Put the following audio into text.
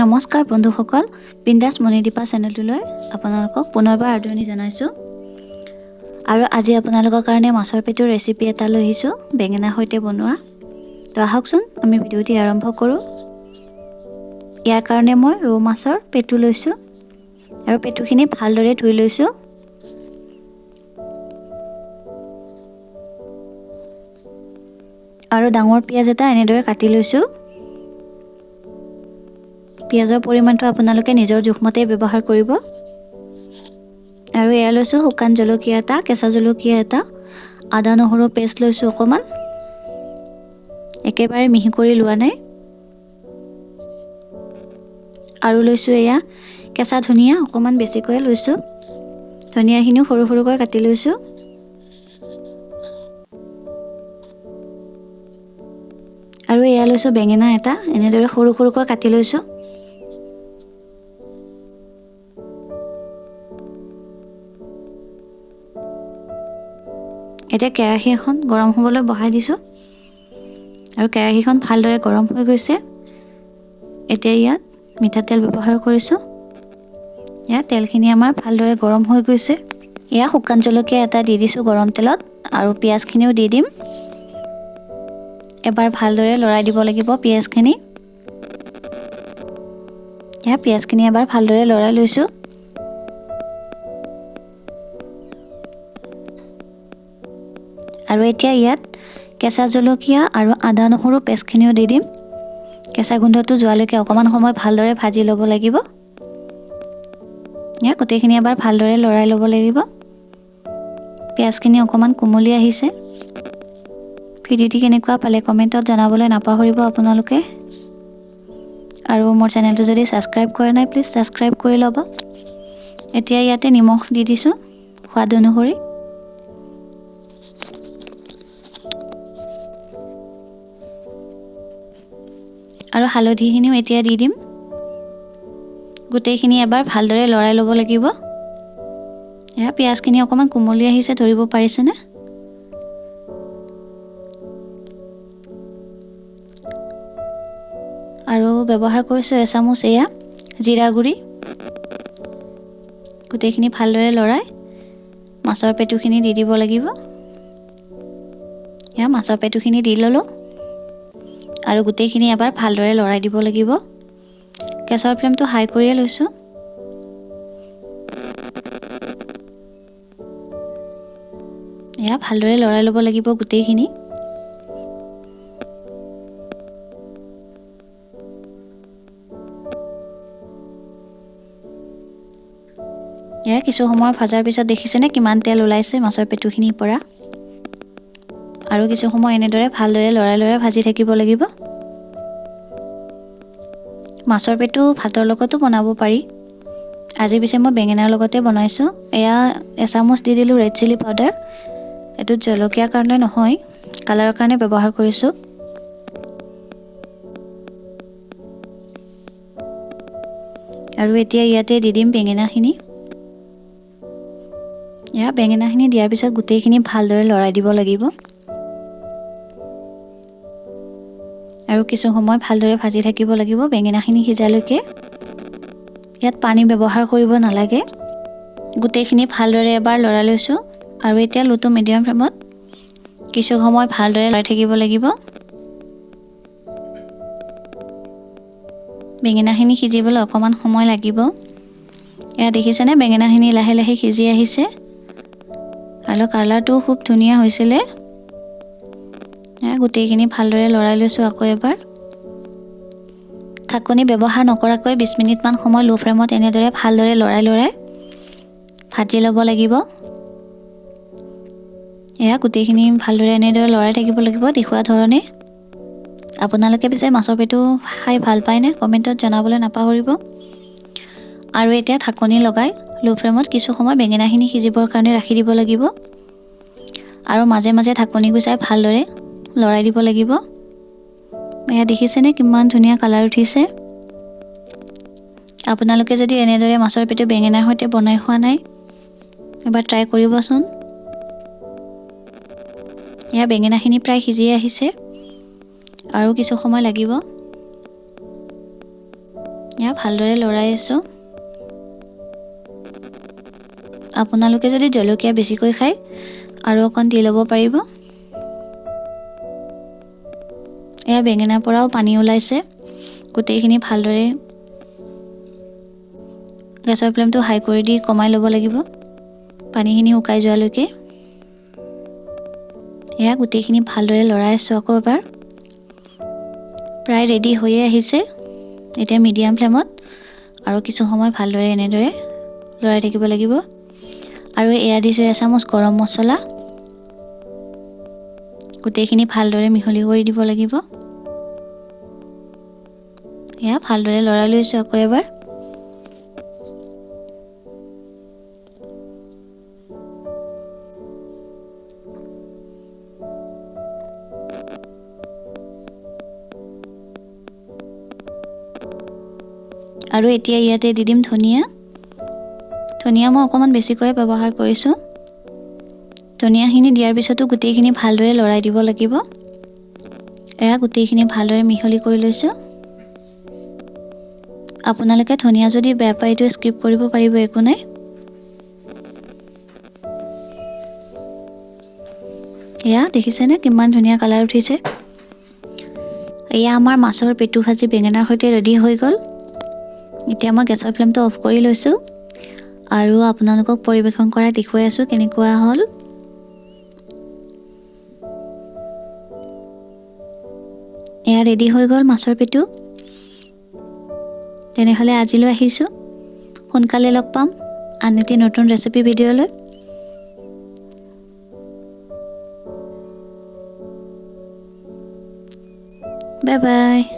নমস্কাৰ বন্ধুসকল, বিন্দাছ মণিদীপা চেনেলটোলৈ আপোনালোকক পুনৰবাৰ আদৰণি জনাইছোঁ। আৰু আজি আপোনালোকৰ কাৰণে মাছৰ পেটুৰ ৰেচিপি এটা লৈ আহিছোঁ, বেঙেনাৰ সৈতে বনোৱা। তো আহকচোন আমি ভিডিঅ'টি আৰম্ভ কৰোঁ। ইয়াৰ কাৰণে মই ৰৌ মাছৰ পেটু লৈছোঁ আৰু পেটুখিনি ভালদৰে ধুই লৈছোঁ। আৰু ডাঙৰ পিঁয়াজ এটা এনেদৰে কাটি লৈছোঁ। পিঁয়াজৰ পৰিমাণটো আপোনালোকে নিজৰ জোখমতে ব্যৱহাৰ কৰিব। আৰু এয়া লৈছোঁ শুকান জলকীয়া এটা, কেঁচা জলকীয়া এটা, আদা নহৰু পেষ্ট লৈছোঁ অকণমান, একেবাৰে মিহি কৰি লোৱা নাই। আৰু লৈছোঁ এয়া কেঁচা ধনিয়া, অকণমান বেছিকৈয়ে লৈছোঁ। ধনিয়াখিনিও সৰু সৰুকৈ কাটি লৈছোঁ। আৰু এয়া লৈছোঁ বেঙেনা এটা, এনেদৰে সৰু সৰুকৈ কাটি লৈছোঁ। এতিয়া কেৰাহী এখন গৰম হ'বলৈ বহাই দিছোঁ। আৰু কেৰাহীখন ভালদৰে গৰম হৈ গৈছে। এতিয়া ইয়াত মিঠাতেল ব্যৱহাৰ কৰিছোঁ। ইয়াত তেলখিনি আমাৰ ভালদৰে গৰম হৈ গৈছে। এয়া শুকান জলকীয়া এটা দি দিছোঁ গৰম তেলত, আৰু পিঁয়াজখিনিও দি দিম। এবাৰ ভালদৰে লৰাই দিব লাগিব পিঁয়াজখিনি। এয়া পিঁয়াজখিনি এবাৰ ভালদৰে লৰাই লৈছোঁ। আৰু এতিয়া ইয়াত কেঁচা জলকীয়া আৰু আদা নহৰু পেষ্টখিনিও দি দিম। কেঁচা গোন্ধটো যোৱালৈকে অকণমান সময় ভালদৰে ভাজি ল'ব লাগিব। ইয়াত গোটেইখিনি এবাৰ ভালদৰে লৰাই ল'ব লাগিব। পিঁয়াজখিনি অকণমান কোমলি আহিছে। ভিডিঅ'টি কেনেকুৱা পালে কমেণ্টত জনাবলৈ নাপাহৰিব আপোনালোকে। আৰু মোৰ চেনেলটো যদি ছাবস্ক্ৰাইব কৰা নাই, প্লিজ ছাবস্ক্ৰাইব কৰি ল'ব। এতিয়া ইয়াতে নিমখ দি দিছোঁ সোৱাদ অনুসৰি। আৰু হালধিখিনিও এতিয়া দি দিম। গোটেইখিনি এবাৰ ভালদৰে লৰাই ল'ব লাগিব। এয়া পিঁয়াজখিনি অকণমান কোমলি আহিছে, ধৰিব পাৰিছেনে? আৰু ব্যৱহাৰ কৰিছোঁ এচামুচ এয়া জিৰা গুড়ি। গোটেইখিনি ভালদৰে লৰাই মাছৰ পেটুখিনি দি দিব লাগিব। এয়া মাছৰ পেটুখিনি দি ল'লোঁ। আৰু গোটেইখিনি এবাৰ ভালদৰে লৰাই দিব লাগিব। গেছৰ ফ্লেমটো হাই কৰিয়ে লৈছোঁ। এয়া ভালদৰে লৰাই ল'ব লাগিব গোটেইখিনি। এয়া কিছু সময় ভজাৰ পিছত দেখিছেনে কিমান তেল ওলাইছে মাছৰ পেটুখিনিৰ পৰা। আৰু কিছু সময় এনেদৰে ভালদৰে লৰাই লৰাই ভাজি থাকিব লাগিব। মাছৰ পেটু ভাতৰ লগতো বনাব পাৰি। আজি পিছে মই বেঙেনাৰ লগতে বনাইছোঁ। এয়া এচামুচ দি দিলোঁ ৰেড চিলি পাউডাৰ। এইটোত জলকীয়াৰ কাৰণে নহয়, কালাৰৰ কাৰণে ব্যৱহাৰ কৰিছোঁ। আৰু এতিয়া ইয়াতে দি দিম বেঙেনাখিনি। এয়া বেঙেনাখিনি দিয়াৰ পিছত গোটেইখিনি ভালদৰে লৰাই দিব লাগিব। আৰু কিছু সময় ভালদৰে ভাজি থাকিব লাগিব বেঙেনাখিনি সিজালৈকে। ইয়াত পানী ব্যৱহাৰ কৰিব নালাগে। গোটেইখিনি ভালদৰে এবাৰ লৰাই লৈছোঁ। আৰু এতিয়া লো টু মিডিয়াম ফ্লেমত কিছু সময় ভালদৰে লৰাই থাকিব লাগিব। বেঙেনাখিনি সিজিবলৈ অকণমান সময় লাগিব। এয়া দেখিছেনে বেঙেনাখিনি লাহে লাহে সিজি আহিছে। আৰু কালাৰটোও খুব ধুনীয়া হৈছিলে। গোটেইখিনি ভালদৰে লৰাই লৈছোঁ আকৌ এবাৰ। ঢাকনি ব্যৱহাৰ নকৰাকৈ 20 মিনিটমান সময় লো ফ্লেমত এনেদৰে ভালদৰে লৰাই লৰাই ভাজি ল'ব লাগিব। এয়া গোটেইখিনি ভালদৰে এনেদৰে লৰাই থাকিব লাগিব দেখুওৱা ধৰণে। আপোনালোকে পিছে মাছৰ পেটু খাই ভাল পায়নে? কমেণ্টত জনাবলৈ নাপাহৰিব। আৰু এতিয়া ঢাকনি লগাই লো ফ্লেমত কিছু সময় বেঙেনাখিনি সিজিবৰ কাৰণে ৰাখি দিব লাগিব। আৰু মাজে মাজে ঢাকনি গুচাই ভালদৰে লৰাই দিব লাগিব। এয়া দেখিছেনে কিমান ধুনীয়া কালাৰ উঠিছে। আপোনালোকে যদি এনেদৰে মাছৰ পেটু বেঙেনাৰ সৈতে বনাই খোৱা নাই, এবাৰ ট্ৰাই কৰিবচোন। এয়া বেঙেনাখিনি প্ৰায় সিজি আহিছে। আৰু কিছু সময় লাগিব। এয়া ভালদৰে লৰাই আছোঁ। আপোনালোকে যদি জলকীয়া বেছিকৈ খায় আৰু অকণ দি ল'ব পাৰিব। এয়া বেঙেনাৰ পৰাও পানী ওলাইছে। গোটেইখিনি ভালদৰে গেছৰ ফ্লেমটো হাই কৰি দি কমাই ল'ব লাগিব পানীখিনি শুকাই যোৱালৈকে। এয়া গোটেইখিনি ভালদৰে লৰাই আছোঁ আকৌ এবাৰ। প্ৰায় ৰেডি হৈয়ে আহিছে। এতিয়া মিডিয়াম ফ্লেমত আৰু কিছু সময় ভালদৰে এনেদৰে লৰাই থাকিব লাগিব। আৰু এয়া দিছোঁ এচামুচ গৰম মছলা। গোটেইখিনি ভালদৰে মিহলি কৰি দিব লাগিব। এয়া ভালদৰে লৰাই লৈছোঁ আকৌ এবাৰ। আৰু এতিয়া ইয়াতে দি দিম ধনিয়া। ধনিয়া মই অকণমান বেছিকৈয়ে ব্যৱহাৰ কৰিছোঁ। ধনিয়াখিনি দিয়াৰ পিছতো গোটেইখিনি ভালদৰে লৰাই দিব লাগিব। এয়া গোটেইখিনি ভালদৰে মিহলি কৰি লৈছোঁ। আপোনালোকে ধনিয়া যদি বেয়া পায় এইটো স্কিপ কৰিব পাৰিব, একো নাই। এয়া দেখিছেনে কিমান ধুনীয়া কালাৰ উঠিছে। এয়া আমাৰ মাছৰ পেটু ভাজি বেঙেনাৰ সৈতে ৰেডি হৈ গ'ল। এতিয়া মই গেছৰ ফ্লেমটো অফ কৰি লৈছোঁ আৰু আপোনালোকক পৰিৱেশন কৰা দেখুৱাই আছোঁ কেনেকুৱা হ'ল। এয়া ৰেডি হৈ গ'ল মাছৰ পেটু। তেনেহ'লে আজিলৈ আহিছোঁ, সোনকালে লগ পাম আন এটি নতুন ৰেচিপি ভিডিঅ'লৈ। Bye bye.